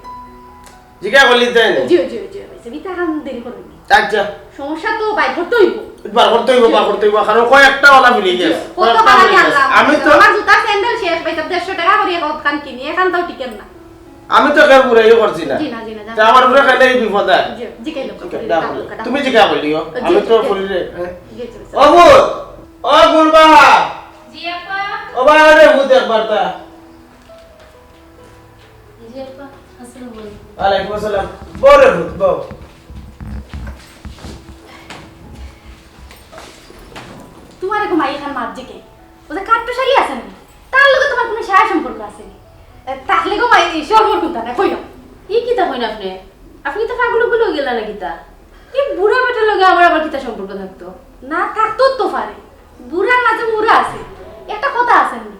জিকা করলি তাই না? জি, জি, জি, ভাই সাহেব, ইতা কাম দেরি করবেন না। আচ্ছা। সমস্যা তো ভাই করতে হইব। বার করতে হইব, জি। বার করতে হইব, কারণ কয়েকটা ওলা মিলে জি, গেছে। কত কয়েকটা ভাড়া মিলে নিয়ে গেছে। আনলাম? আমি তো আমার জুতা স্যান্ডেল শেষ, ভাই সাহেব, দেড়শো টাকা করি এখন খান কিনি, এখন তাও টিকেন না। আমি তো কেউ বুড়াই করছি না। জি না, জি না, তা আমার উপরে কেন এই বিপদ আয়? জি, জিকাই লোক, জিকাই, ডাক ডাক, লোক, ডাক। তুমি জিকাই বলিও, জি, আমি তো জি। বলি রে। জি, জি, জি। ও গুল, ও গুল বাবা। জি আপা। ও বাবা রে, ভূত একবার তা। জি আপা, আসসালামু আলাইকুম। ওয়ালাইকুম আসসালাম। বউ রে ভূত, বউ। তোমার এরকম আইখান মাত জিকাই। ও যে কাট্টুশালী আছে না, তার লগে তোমার কোনো সায়া সম্পর্ক আছে নি? এ, তাহলে গো মাই, এই সর্বর কোনটা না, কইও। ই কিতা কইন আপনে? আপনে তো পাগল উগল অই গেলা না কিতা? ই বুড়া বেটার লগে আমার আবার কিতা সম্পর্ক থাকতো? না থাকতো তো পারে, বুড়ার মাঝে মুড়া আছে। একটা কথা আছে নি,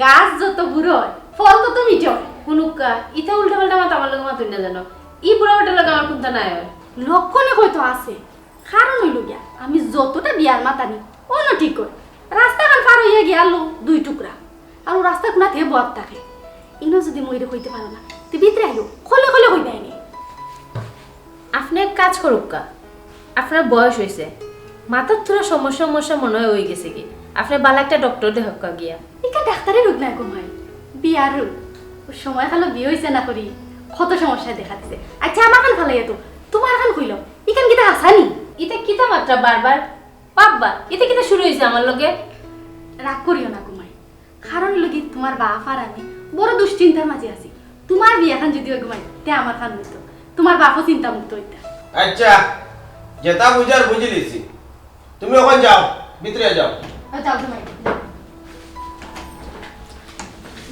গাছ যত বুড়া অয়, ফল তত মিঠা অয়। হুনুক্কা, ইতা উল্টা পাল্টা মাত আমার লগে মাতুন না জানো। ই বুড়া বেটার লগে আমার কোনটা নাই অয়। লক্ষণে কইতো আছে, কারণ অইলো গিয়া, আমি যতটা বিয়ার মাত আনি, অনো ঠিক অয়। রাস্তাখান পার অইয়া গিয়া আলো দুই টুকরা। আর ও রাস্তা কোনাত হে বওয়াত থাকে। ইনো যদি মইরে কইতে পারো না, তে ভিতরে আইও, খোলে খোলে কইবায় নি। আপনে এক কাজ করুক্কা, আপনার বয়স অইছে, মাথাত থুড়া সমস্যা সমস্যা মনে অয় অই গেছে গি। আপনে বালা একটা ডক্টর দেখাউক্কা গিয়া। ইটা ডাক্তারি রোগ নায় গো মাই, বিয়ার রোগ। ও সময় কালো বিয়া অইছে না করি, কত সমস্যায় দেখা দিছে। আচ্ছা, আমার খান ফালাইয়া তো, তোমার খান কইলো, ইখান কিতা হাছা নি? ইতা কিতা মাতরা বারবার? বাব্বা, ইতা কিতা শুরু অইছে আমার লগে? রাগ করিও না গো মাই, কারণ অইলো গি তোমার বাপ আর আমি বড় দুশ্চিন্তার মাঝে আছি। তোমার বিয়া খান যদি অয় গো মাই, তে আমার খান অইতো, তোমার বাপও চিন্তামুক্ত অইতা। আচ্ছা, যেটা বুঝার বুঝি লিছি, তুমি অখন যাও, ভিতরে যাও। ও যাও গো মাই, যাও।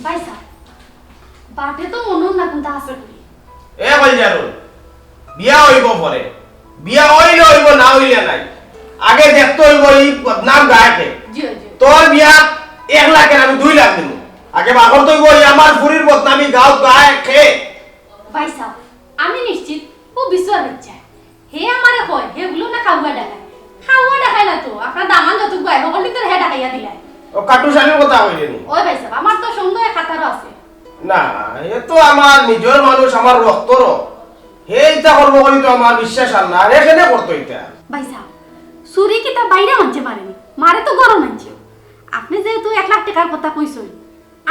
ভাইসাব, বাটে তো মনো না কোনটা আছে করি। এ কইল জানো, বিয়া অইবো পরে, বিয়া অইলে অইবো, না অইলে নাই। আগে দেখতে অইবো ই বদনাম গায় কে। জি, জি। তোর বিয়া এক লাখের আমি দুই লাখ দিমু। আগে বার করতে অইবো ই আমার ফুরির বদনামি গাঁওত গায় কে। ভাইসাব, আমি নিশ্চিত ও বিছুয়ার বাচ্চা। হে আমারে কয়, হে বুলে না খাওয়া ডাকায়। খাওয়া ডাকায় না তো, আপনার দামান যত গুয়ায়, হকল ভিতরে হে ডাকাইয়া দিলায়। ও কাট্টুশালীর কথা কইলে নি? ওই ভাইসাব, আমার তো সন্দেহ খাতারও আছে। না, এ তো আমার নিজর মানুষ, আমার রক্তর। হে ইতা করবো করি তো আমার বিশ্বাস আর না, আর এখানে করতো ইতা। ভাইসাব, চুরি কিতা বাইরে মানষে মারে নি, মারে তো ঘরর মানষেও। আপনে যেহেতু এক লাখ টেকার কথা কইছইন,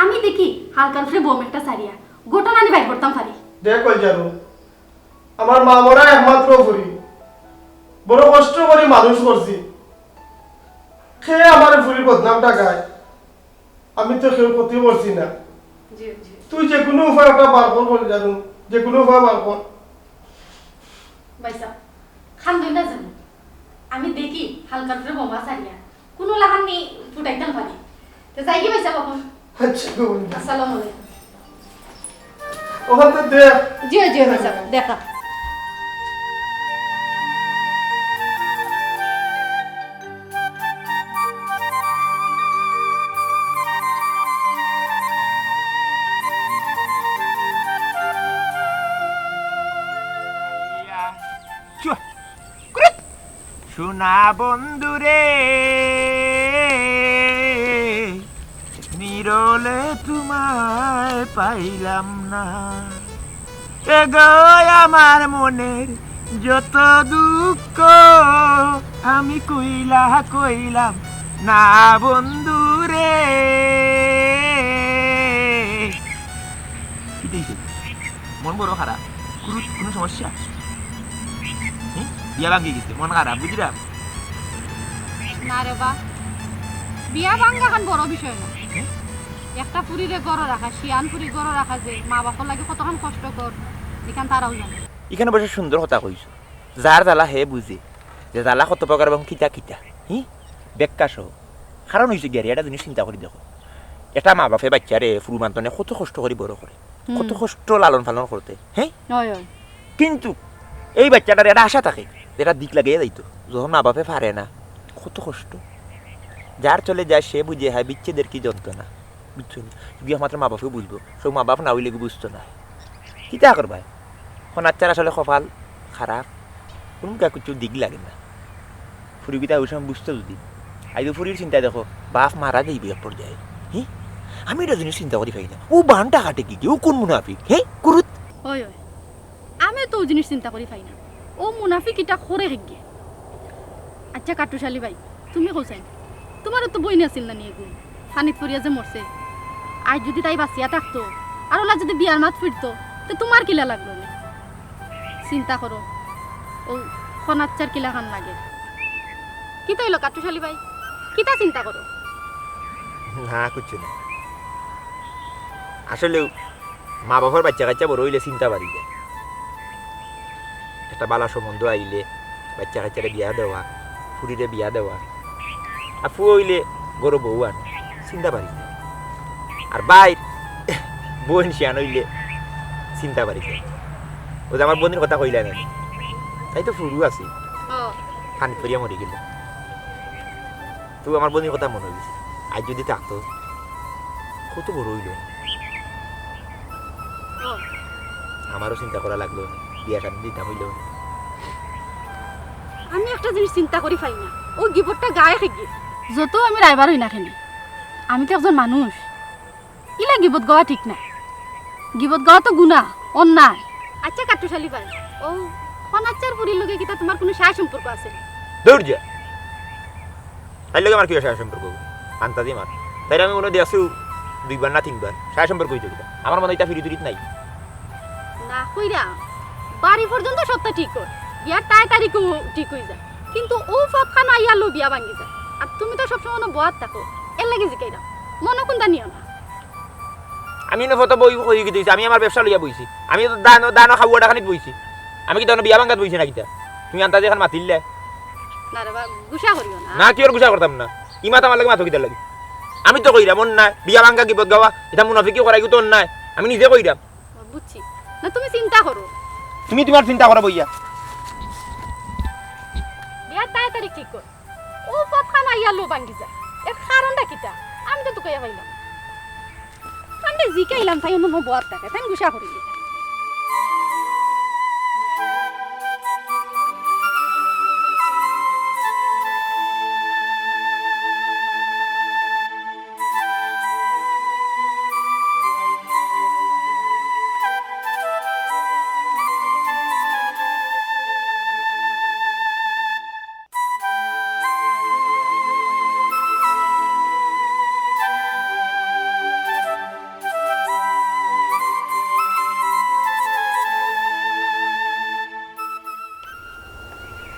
আমি দেখি হালকার উপরে বোম একটা ছাড়িয়া ঘটনা নি বাইর করতাম পারি। দেখ কইল জানো, আমার মা মরা একমাত্র ফুরি, বড় কষ্ট করি মানুষ করছি। কে আমার ফুরির বদনামটা গায়? আমি তো কেউ ক্ষতি করছি না। জি, জি। তুই যে কোনো উপায় একটা বার কর কইল জানো, যে কোনো উপায় বার কর। ভাইসাব, কান্দইন না জানো। আমি দেখি হালকার উপরে বোমা ছাড়িয়া কোনো লাখান নি ফুটাইতাম পারি। তে যাই গি ভাইসাব অখন? আচ্ছা, গো বন্ধু। আসসালামু আলাইকুম। অখান তো দেখ। জি, জি, ভাইসাব, দেখা। চুয়া। কুরুত। সোনা বন্ধুরে, নিরলে তোমায় পাইলাম না। এগো আমার মনের যত দুঃখ আমি কইলা কইলাম না বন্ধুরে। কিতা অইছে? মন বড় খারাপ। কুরুত, কোনো সমস্যা? হুম? বিয়া ভাঙ্গি গেছে, মন খারাপ, বুঝরাম? না রে বা, বিয়া ভাঙ্গাখান বড় বিষয় না। হুম? একটা ফুরিরে ঘরো রাখা, শিয়ান ফুরি ঘরো রাখা যে মা বাপর লাগি কতখান কষ্টকর, ইখান তারাও জানে। ইখান অবশ্য সুন্দর কথা কইছো। যার জ্বালা হে বুঝে, যে জ্বালা কত প্রকার এবং কিতা কিতা, হি? ব্যাখ্যা সহ। কারণ অইছে গিয়া, এটা জিনিস চিন্তা করি দেখো, এটা মা বাপে বাচ্চারে ফুরু মানতনে কত কষ্ট করি বড় করে, হুম। কত কষ্ট লালন পালন করতে, হ্যাঁ? হয়, হয়। কিন্তু এই বাচ্চাটার একটা আশা থাকে, যেটা দিক লাগাইয়া যাইতো, যখন মা বাপে পারে না, কত কষ্ট। যার চলে যায় সে বুঝে, হ্যাঁ, বিচ্ছেদের কি যন্ত্রণা। বুঝছো নি? শুধু একমাত্র মা বাপে বুঝবো, সব মা বাপ না অইলে কি বুঝতো না। কিতা করবায়? এখন আচ্ছার আসলে কপাল খারাপ, কোনো গা কিছু দিক লাগে না। ফুরি কিতা ওই সময় বুঝতো যদি, আইবে ফুরির চিন্তা দেখো, বাপ মারা যাইবে এক পর্যায়ে। হি? আমি এটা জিনিস চিন্তা করি পাই না, ও বানটা কাটে কি, ও কোন মুনাফিক? হে, কুরুত। ওই, ওই, আমি তো ওই জিনিস চিন্তা করি পাই না, ও মুনাফিক এটা করে হিগে। আচ্ছা কাট্টুশালী ভাই, তুমি কও চাইন, তোমারও তো বইন আছিল না নি এগু, পানিত পড়িয়া যে মরছে। আজ যদি তাই বাঁচিয়া থাকতো, আর ওলা যদি বিয়ার মাত ফিরতো, তে তুমার কিলা লাগলো নে? চিন্তা করো, অউ খনাচ্চার কিলাখান লাগে। কিতা অইলো কাট্টুশালী ভাই? কিতা চিন্তা করো? না, কিচ্ছু না। আসলেউ মা-বাফর বাইচ্চা-কাইচ্চা বড় অইলে চিন্তা বাড়ি যায়। একটা বালা সম্বন্ধ আইলে বাইচ্চা-কাইচ্চারে বিয়া দেওয়া, ফুড়িরে বিয়া দেওয়া, আর ফুয়া অইলে ঘরো বউ আনা, চিন্তা বাড়ি যায়। আর ভাইর বইন শিয়ান অইলে চিন্তা বাড়ি যায়। অউ যে আমার বইনর কথা কইলায় না, তাই তো ফুরু আছিল, ও। পানিত পড়িয়া মরি গেলো। তো আমার বইনর কথা মনো অইছে, আইজ যুদি থাকতো, কত বড় অইলো। ও। আমারও চিন্তা করা লাগলো না, বিয়া শাদি দিতাম অইলো না। আমি একটা জিনিস চিন্তা করি পাই না, অউ গিবতটা গায় কে গিয়ে? যত আমি রায়বার অই না কেনে, আমি তো একজন মানুষ, ইলা গিবত গাওয়া ঠিক না। গিবত গাওয়া তো গুনা, অন্যায়। আচ্ছা কাট্টুশালী ভাই, অউ খনাচ্চার ফুড়ির লগে কিতা তুমার কুনু সায় সম্পর্ক আছে নি? দূর যা। তাইর লগে আমার কিতা সায় সম্পর্ক? আন্তাজি মাত। তাইরে আমি মনো অয় দেখছি দুইবার না তিনবার। সায় সম্পর্ক অইতো কিতা? আমার মনো অয় ইতা ফিরিত-ফিরিত নাই। না কইরা, বাড়ি পর্যন্ত সবতা ঠিক অয়। বিয়ার তায় তারিখও ঠিক অই যায়। কিন্তু অউ পথখানো আইয়া লউ বিয়া ভাঙ্গি যায়। আর তুমি তো সবসময় অনো বওয়াত থাকো। এরলাগি জিকাইরাম। মনো কুন্তা নিও না। আমি ইনো ফটো বই কই গিয়া দিছি, আমি আমার ব্যবসা লইয়া বইছি। আমি তো দানো, দানো খাওয়া টাকানিত বইছি। আমি কিতা অনো বিয়া ভাঙ্গাত বইছি না কিতা? তুমি আন্তাজি এখান মাতিলায়। না রে বা, গুসা করিও না। না, কিওর গুসা করতাম না? ই মাত আমার লগে মাতো কিতার লাগি? আমি তো কইরাম, অন্যায়, বিয়া ভাঙ্গা গিবত গাওয়া, ইতা মুনাফিকি করা, ইগু তো অন্যায়। আমি নিজে কইরাম। বুঝছি। না, তুমি চিন্তা করো। তুমি তুমার চিন্তা করো বইয়া। বিয়ার তায় তারিখ ঠিক কর। অউ পথখান আইয়া লউ ভাঙ্গি যায়। এর কারণটা কিতা? আমি তো তুকাইয়া পাইলাম। আমি জিকাইলাম, তাই অনো বওয়াত থাকে, তাই গুসা করি।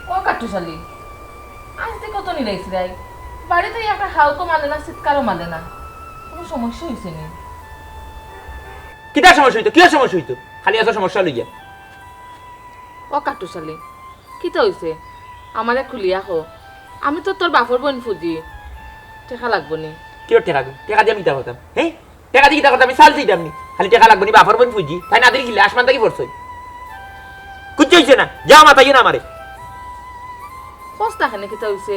ও কাট্টুশালী, আইজ তে কত নিলাইছিলায়? বাড়িত একটা হাউকও মালে না, চিৎকারও মালে না। কুনু সমস্যা অইছে নি? কিতা সমস্যা অইতো? কিতা সমস্যা অইতো? খালি এত সমস্যা লইয়া। ও কাট্টুশালী, কিতা অইছে? আমারে খুলিয়া ক। আমি তো তোর বাফর বইন ফুজি। টেকা লাগবো নি? কিওর টেকা? টেকা দিয়া আমি কিতা করতাম? হে? টেকা দিয়া কিতা করতাম? আমি চাউল চাইতাম নি? খালি টেকা লাগবো নি? বাফর বইন ফুজি। তাইন আদির কিলা? আসমান থাকি পড়ছইন? কিচ্ছু অইছে না। যাও, মাতাইও না আমারে। কস না কেনে, কিতা অইছে?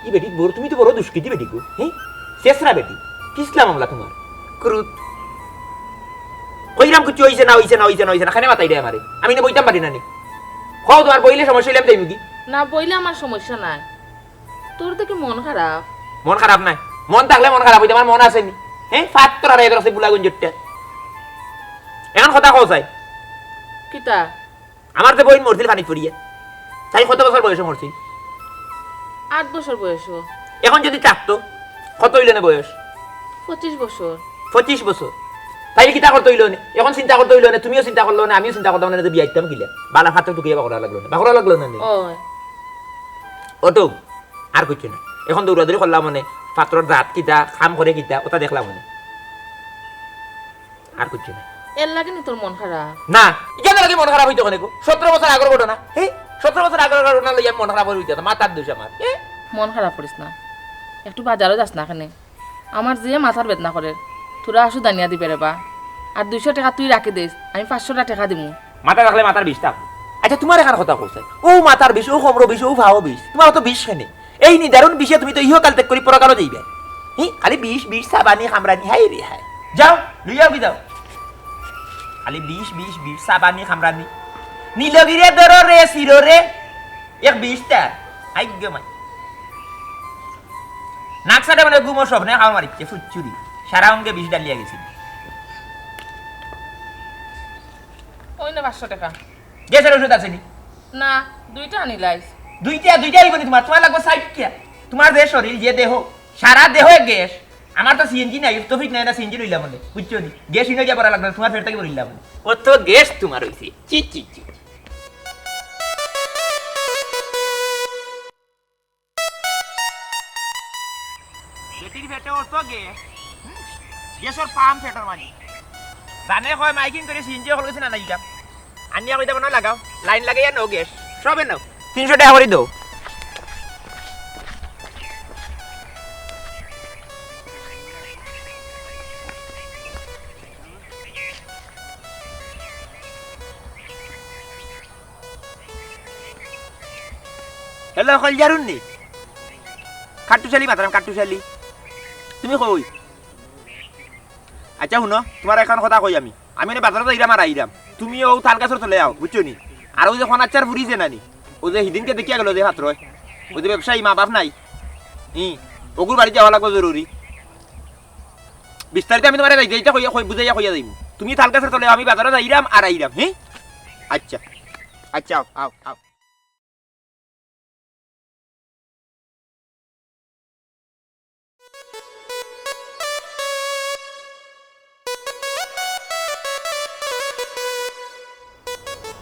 ই বেটি বড়, তুমি তো বড় দুষ্কৃতী বেটি গো। হে? ছেছরা বেটি। কিসলা মামলা তুমার? ক্রুত। কইরাম কিচ্ছু অইছে না, অইছে না, অইছে না, অইছে না। কেনে মাতাইরায় আমারে? আমি না বইতাম পারি না নি? কও, তুমার বইলে সমস্যা অইলে আমি যাইমুগি। না, বইলে আমার সমস্যা নাই। তোর দেখি মন খারাপ। মন খারাপ নায়। মন থাকলে মন খারাপ অইতো, আমার মন আছে নি? হে? ফাত্তর আর এদের আছে বুলাগুঞ্জরটা। এখন কথা কও চাই। কিতা? আমার যে বইন মরছিল পানিত পড়িয়া, তাই কত বছর বয়সে মরছিল? আট বছর বয়সো। এখন যুদি থাকতো, কত অইলো নে বয়স? পঁচিশ বছর। পঁচিশ বছর। তাইলে কিতা করতে অইলো নে? এখন চিন্তা করতে অইলো নে, তুমিও চিন্তা করলো নে, আমিও চিন্তা করতাম না, যে বিয়া দিতাম কিলা? বালা ফাত্তর তুকাইয়া বাকরা লাগলো নে, বাকরা লাগলো না নে? অয়। অতো, আর কিচ্ছু না। এখন দৌড়াদৌড়ি করলাম অনে, ফাত্তরর জাত কিতা, কাম করে কিতা, অতা দেখলাম অনে। আর কিচ্ছু না। এরলাগি নি তোর মন খারাপ? না, ইখান লাগি মন খারাপ অইতো কেনে গো? সতেরো বছর আগর ঘটনা। হে? সতেরো বছর আগর ঘটনা লইয়া মন খারাপ অইতো, মাথার দোষ আমার। হে? মন খারাপ করিস না, একটু বাজারো যাস না কেনে? আমার যে মাথার বেদনা করের, তোরা আশু দানিয়া দিবে রে বা। আর দুইশো টেকা তুই রাখি দিস, আমি পাঁচশোটা টেকা দিমু। মাথা রাখলে মাথার বিষ থাকবো। আচ্ছা, তুমার এখান কথা কইছে, অউ মাথার বিষ, অউ কোমরো বিষ, অউ ফাও বিষ, তুমার অত বিষ কেনে? এই নিদারুণ বিষে তুমি তো ইহকাল ত্যাগ করি পরকালো যাইবে। হি, খালি বিষ, বিষ, সাবানি, খামরানি, হায় রে হায়। যাও, লইয়া কি যাও। খালি বিষ, বিষ, বিষ, সাবানি, খামরানি। নীলগিরে ধরো রে, শিরো রে। এক বিষ তার। আইগ্য মাই। নাকসাটা মানে ঘুমো স্বপ্নে খাওয়া মারিচ্ছে, ফুচ্চুরি। সারা অঙ্গে বিষ ডালিয়া গেছিল। ওই না পাঁচশো টাকা। গ্যাসের ওষুধ আছে নি? না, দুইটা আনিলাইস। দুইটা, দুইটা অইবো নি তুমার? তুমার লাগবো ষাইটটা। তুমার যে শরীর, যে দেহ, সারা দেহ গ্যাস। আমার তো সিএনজি নাই, তৌফিক নাই, না সিএনজি লইলাম অনে, বুঝছো নি? গ্যাস ইনো গিয়া ভরা লাগতো না, তুমার পেট থাকি ভরিলাম অনে। অত গ্যাস তুমার অইছে, ছি, ছি, ছি। বেটির পেটে অত গ্যাস, হুম? গ্যাসর পাম্প পেটর মাঝে। জানে কয় মাইকিং করি সিএনজি অকল গেছে না নাইকা। আনিয়া কইতা বানো লাগাও, লাইন লাগাইয়া নেও গ্যাস, সবে নেও। তিনশো টেকা করি দেও। হ্যালো, কইলজার হুননি? কাট্টুশালী মাতরাম, কাট্টুশালী। তুমি কই? আচ্ছা, হুনো, তুমারে একখান কথা কই আমি। আমি অনে বাজারো যাইরাম আর আইরাম। তুমি অউ তাল গাছর তলে আও, বুঝছো নি? আর অউ যে কনাচ্চার ফুরি যে নানি, অউ যে হিদিনকে দেখিয়া গেল যে পাত্রয়, অউ যে ব্যবসায়ী, মা বাপ নাই, ই, অগুর বাড়িত যাওয়া লাগবো জরুরি। বিস্তারিত আমি তুমারে যাইতে যাইতে কইয়া, কই, বুঝাইয়া কইয়া যাইমু। তুমি তাল গাছর তলে আও, আমি বাজারো যাইরাম আর আইরাম, হি? আচ্ছা, আচ্ছা, আও, আও, আও।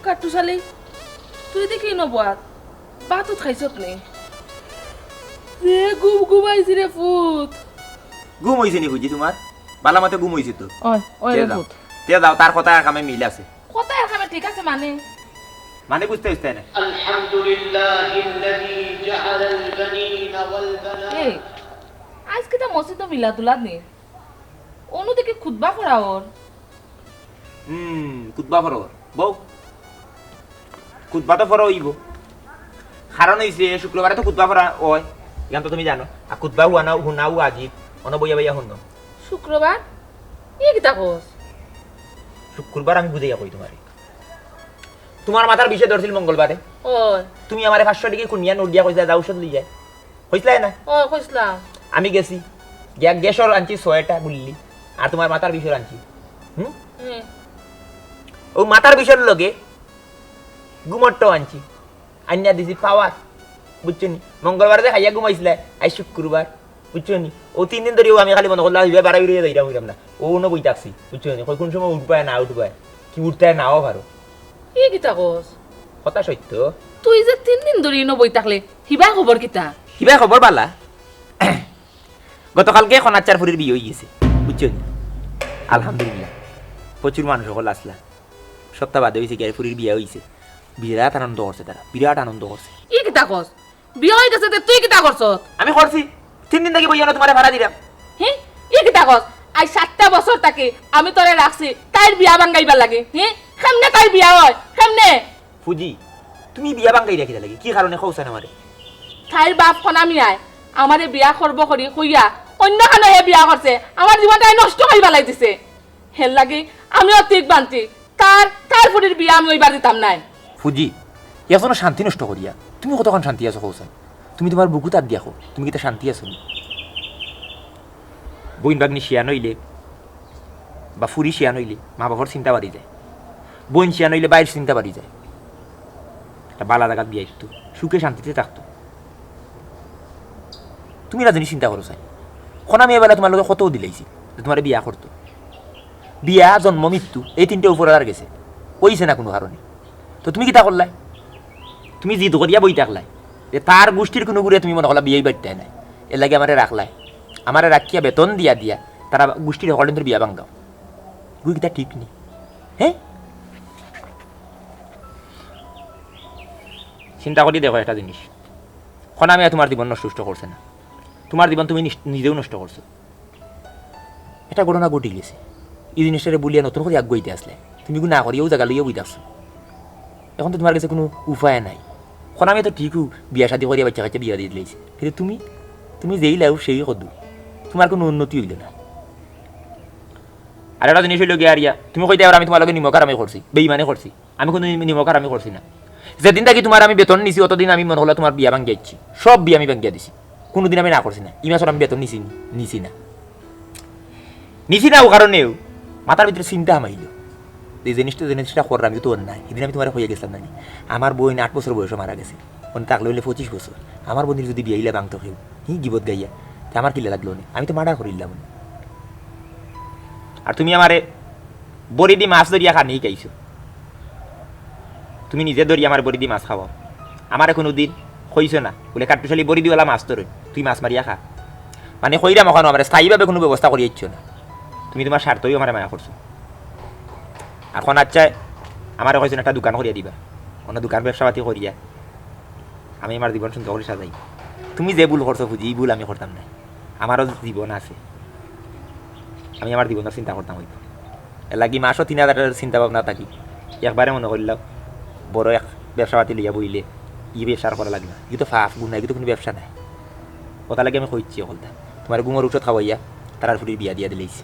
কাট্টুশালী, তুই দেখি নবাত, ভাত উত খাইছত নি? যে ঘুম ঘুমাইছি রে ফুত। ঘুম অইছে নি বুঝি তুমার? বালা মতে ঘুম অইছে তো। ওই, ওই তে রে যাও। ফুত। তে যাও, তার কথা আর কামে মিল আছে। কথা আর কামে ঠিক আছে মানে? মানে বুঝতে বুঝতে না। الحمد لله الذي جعل البنين والبنات এই, আইজ কিতা মসজিদো মিলাদুলাদ নি? অনো দেখি খুতবা পড়া অর। হুম, খুতবা পড়া অর। বউ, খুতবা তো পড়া অইবো। কারণ অইছে, শুক্রবারে তো খুতবা পড়া অয়। ইখান তো তুমি জানো। আর খুতবা হুনা, হুনাও ওয়াজিব। অনো বইয়া বইয়া হুনো। শুক্রবার? ই কিতা কস? শুক্রবার আমি বুঝাইয়া কই তুমারে। তুমার মাথার বিষে ধরছিল মঙ্গলবারে। অয়। তুমি আমারে পাঁচশো টেকা কুনিয়া নোট দিয়া কইছিলায়, "যা ঔষধ লই যায়।" কইছিলায় না? অয়, কইছলাম। আমি গেছি। গিয়া গ্যাসর আনছি ছয়টা গুল্লি। আর তুমার মাথার বিষর আনছি। হুম? হুম। অউ মাথার বিষর লগে ঘুমরটাও আনছি। আনিয়া দিছি পাওয়ার। বুঝছো নি? মঙ্গলবারে যে খাইয়া ঘুমাইছিলায়, আইজ শুক্রবার। বুঝছো নি? অউ তিন দিন ধরি অউ আমি খালি মনো করলাম, ইবায় বাড়াই উড়িয়া যাইরাম অইরাম না। অউ অনো বই থাকছি। বুঝছো নি? কই কুন সময় উঠবায় না উঠবায়। কি উঠতায় নাও পারো। ই কিতা কস? কথা সত্য। তুই যে তিন দিন ধরি ইনো বই থাকলে, হিবায় খবর কিতা? হিবায় খবর বালা। গতকালকে কনাচ্চার ফুরির বিয়া অইগেছে। বুঝছো নি? আলহামদুলিল্লাহ। প্রচুর মানুষ অকল আছলা। সপ্তাহ বাদে অইছে গিয়া ফুরির বিয়া অইছে। বিরাট আনন্দ করছে তারা, বিরাট আনন্দ করছে। ই কিতা কস? বিয়া অইগেছে তে তুই কিতা করছত? আমি করছি। তিন দিন থাকি বইয়া অনো তুমারে ভাড়া দিরাম। হি? ই কিতা কস? আইজ সাতটা বছর থাকি আমি তোরে রাখছি তাইর বিয়া ভাঙ্গাইবার লাগি। হি? কেমনে তাইর বিয়া অয়? কেমনে? ফুজি, তুমি বিয়া ভাঙ্গাইরায় কিতার লাগি? কি কারণে কও চাইন আমারে? তাইর বাপ কনা মিয়ায় আমারে বিয়া করবো করি কইয়া অইন্য খানো হে বিয়া করছে, আমার জীবনটা নষ্ট করি ফালাই দিছে। হের লাগি আমিও ঠিক বানছি, তার, তার ফুরির বিয়া আমি অইবার দিতাম নায়। ফুজি, এখনো শান্তি নষ্ট করিয়া তুমি কতখান শান্তি আছো কও চাইন? তুমি তুমার বুকুত আত দিয়া কও, তুমি কিতা শান্তি আছো নি? বইন ভাগ্নি শিয়ান অইলে বা ফুরি শিয়ান অইলে মা বাপর চিন্তা বাড়ি যায়। বইন শিয়ান অইলে ভাইর চিন্তা বাড়ি যায়। একটা বালা জাগাত বিয়া দিতো, সুখে শান্তিতে থাকতো। তুমি ইলা জিনিস চিন্তা করো চাইন। কনা মিয়ায় বালা তুমার লগে কত দিলাইছে যে তুমারে বিয়া করতো। বিয়া, জন্ম, মৃত্যু, এই তিনটা উপরে আর গেছে, অইছে না কুনু কারণে। তো তুমি কিতা করলায়? তুমি জিদ করিয়া বই থাকলায় যে তার গুষ্টির কুনুগুরে তুমি মনো করলা বিয়া অইবার দিতায় নায়, এর লাগি আমারে রাখলায়। আমারে রাখিয়া বেতন দিয়া দিয়া তারা গুষ্টির হকলর বিয়া ভাঙ্গাও। ইগু কিতা ঠিক নি? হে? চিন্তা করি দেখো একটা জিনিস, কনা মিয়ায় তুমার জীবন নষ্ট করছে না, তুমার জীবন তুমি নিস-, নিজেউ নষ্ট করছো। একটা ঘটনা ঘটি গেছে, ই জিনিসটারে বুলিয়া নতুন করি আগুয়াইতে আছলায়, তুমি ইগু না করিয়া অউ জাগা লইয়া বই থাকছো। এখন তো তুমার গেছে কুনু উপায় নাই। কনা মিয়ায় তো ঠিকউ বিয়া শাদি করিয়া বাইচ্চা কাইচ্চা বিয়া দিয়া দিলাইছে, কিন্তু তুমি, তুমি যেই লাউ সেই কদু, তুমার কুনু উন্নতি অইলো না। আর একটা জিনিস অইলো গিয়া আরিয়া, তুমি কইতায় পারো আমি তুমার লগে নিমকহারামি করছি, বেইমানি করছি। আমি কুনু নিম-, নিমকহারামি করছি না। যেদিন থাকি তুমার আমি বেতন নিছি, অতদিন আমি মনো করলা তুমার বিয়া ভাঙ্গিয়া দিছি। সব বিয়া আমি ভাঙ্গিয়া দিছি। কুনুদিন আমি না করছি না। ই মাসর আমি বেতন নিছি নি? নিছি না। নিছি না অউ কারণেউ মাথার ভিতরে চিন্তা হামাইলো। এই জিনিসটা, যে জিনিসটা কররাম, ইগু তো অন্যায়। হিদিন আমি তুমারে কইয়া গেছলাম না নি? আমার বইন আট বছর বয়সো মারা গেছে। অনে থাকলে অইলে পঁচিশ বছর। আমার বইনর যুদি বিয়া ইলা ভাঙ্গতো কেউ, হি গিবত গাইয়া, তে আমার কিলা লাগলো নি? আমি তো মার্ডার করিলাম নি। আর তুমি আমারে বড়ি দি মাছ ধরিয়া খানি শিখাইছো। তুমি নিজে ধরি আমার বড়ি দি মাছ খাওয়াও। আমারে কুনুদিন কইছো না, বুলে, "কাট্টুশালী, বড়ি দিওয়ালা মাছ ধরইন, তুই মাছ মারিয়া খা।" মানে, কইরাম অখানো আমারে স্থায়ীভাবে কুনু ব্যবস্থা করিয়া দিছো না। তুমি তুমার স্বার্থই আমারে মায়া করছো। অখন আচ্ছা, আমারে কইছো না একটা দোকান করিয়া দিবা, অনো দোকান ব্যবসা পাতি করিয়া আমি আমার জীবন সুন্দর করি সাজাই। তুমি যে ভুল করছো ফুজি, ই ভুল আমি করতাম না। আমারও জীবন আছে, আমি আমার জীবনর চিন্তা করতাম অইতো। এরলাগি মাসও তিন হাজার টেকার চিন্তা ভাবনা থাকি, একবারে মনো করিলাম বড় এক ব্যবসা পাতি লইয়া বইলে ই ব্যবসা আর করা লাগে না। ই তো পাপ, গুনা, ই তো কুনু ব্যবসা নায়। অতার লাগি আমি কইছি অকলতা, তুমার ঘুমর ঔষধ খাওয়াইয়া তারার ফুরির বিয়া দিয়া দিলাইছি।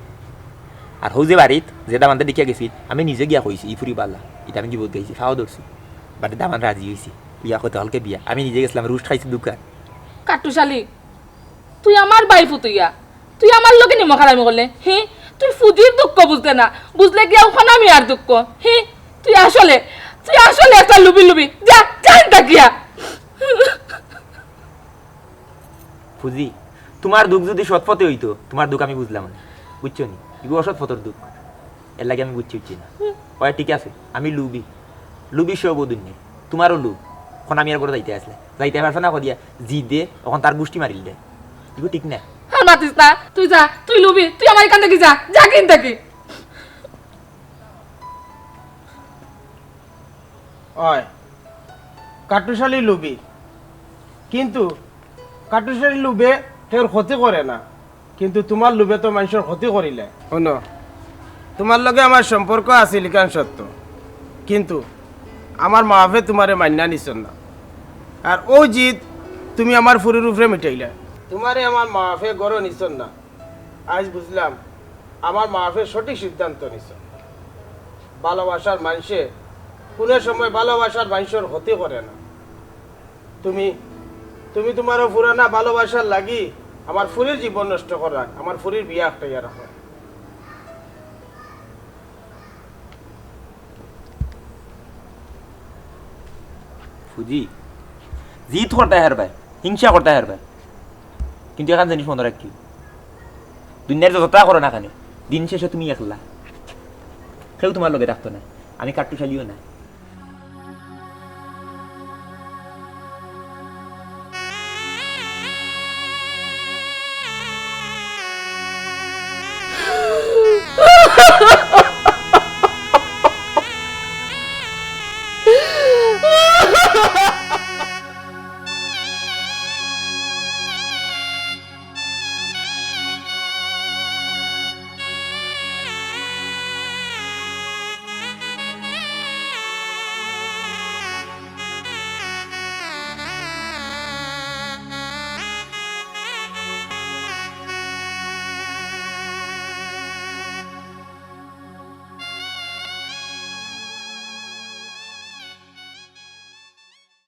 আর হউ যে বাড়িত যে দামান্দরে দেখিয়া গেছিল, আমি নিজে গিয়া কইছি, "ই ফুরি বালা, ইতা আমি গিবত গাইছি, ফাও ধরছি।" বাড়ির দামান রাজি অইছে, ইয়া কত হালকে বিয়া। আমি নিজে গেছিলাম, রুস্ট খাইছি দুকান। কাট্টুশালী, তুই আমার বাই ফুতুইয়া, তুই আমার লগে নিমক হারামি করলে, হি? তুই ফুজির দুঃখ বুঝলে না, বুঝলে গিয়া অখান মিয়ার দুঃখ, হি? তুই আসলে, তুই আসলে একটা লুবি লুবি। যা, যা ইনতা গিয়া। ফুজি, তুমার দুঃখ যুদি সৎ পথে অইতো, তুমার দুঃখ আমি বুঝলাম না, বুঝছো নি? ইগু অসৎ পথর দুঃখ, এরলাগি আমি বুঝছি, বুঝছি না। অয় ঠিক আছে, আমি লুবি, লুবি সব দুনিয়া, তুমারও লুব। অখন আমি আর ঘরো যাইতে আসলে, যাইতে পারছো না কদিয়া, জিদে অখন তার গুষ্টি মারিল দে। ইগু ঠিক না। আর মাতিস না, তুই যা, তুই লুবি, তুই আমার ইখান থাকি যা, যা কিন থাকি। অয়, কাট্টুশালী লুবি, কিন্তু কাট্টুশালী লুবে কেউর ক্ষতি করে না, কিন্তু তুমার লুবে তো মানষর ক্ষতি করিলে। হুনো, তুমার লগে আমার সম্পর্ক আছিল ইখান সত্য, কিন্তু আমার মা বাফে তুমারে মাইন্না নিছইন না। আর অউ জিদ তুমি আমার ফুরির উপরে মিটাইলা। তুমারে আমার মা বাফে ঘরো নিছইন না। আইজ বুঝলাম, আমার মা বাফে সঠিক সিদ্ধান্ত নিছইন। ভালোবাসার মানষে কুনু সময় ভালোবাসার মানষর ক্ষতি করে না। তুমি, তুমি তুমার অউ পুরানা ভালোবাসার লাগি আমার ফুরির জীবন নষ্ট করায়, আমার ফুরির বিয়া আটকাইয়া রাখো। ফুজি, জিদ করতায় হারবায়, হিংসা করতায় হারবায়, কিন্তু এখান জিনিস মনো রাখিও, দুনিয়ার যততা করো না কেনে, দিন শেষে তুমি একলা, কেউ তুমার লগে থাকতো না, আমি কাট্টুশালীও না।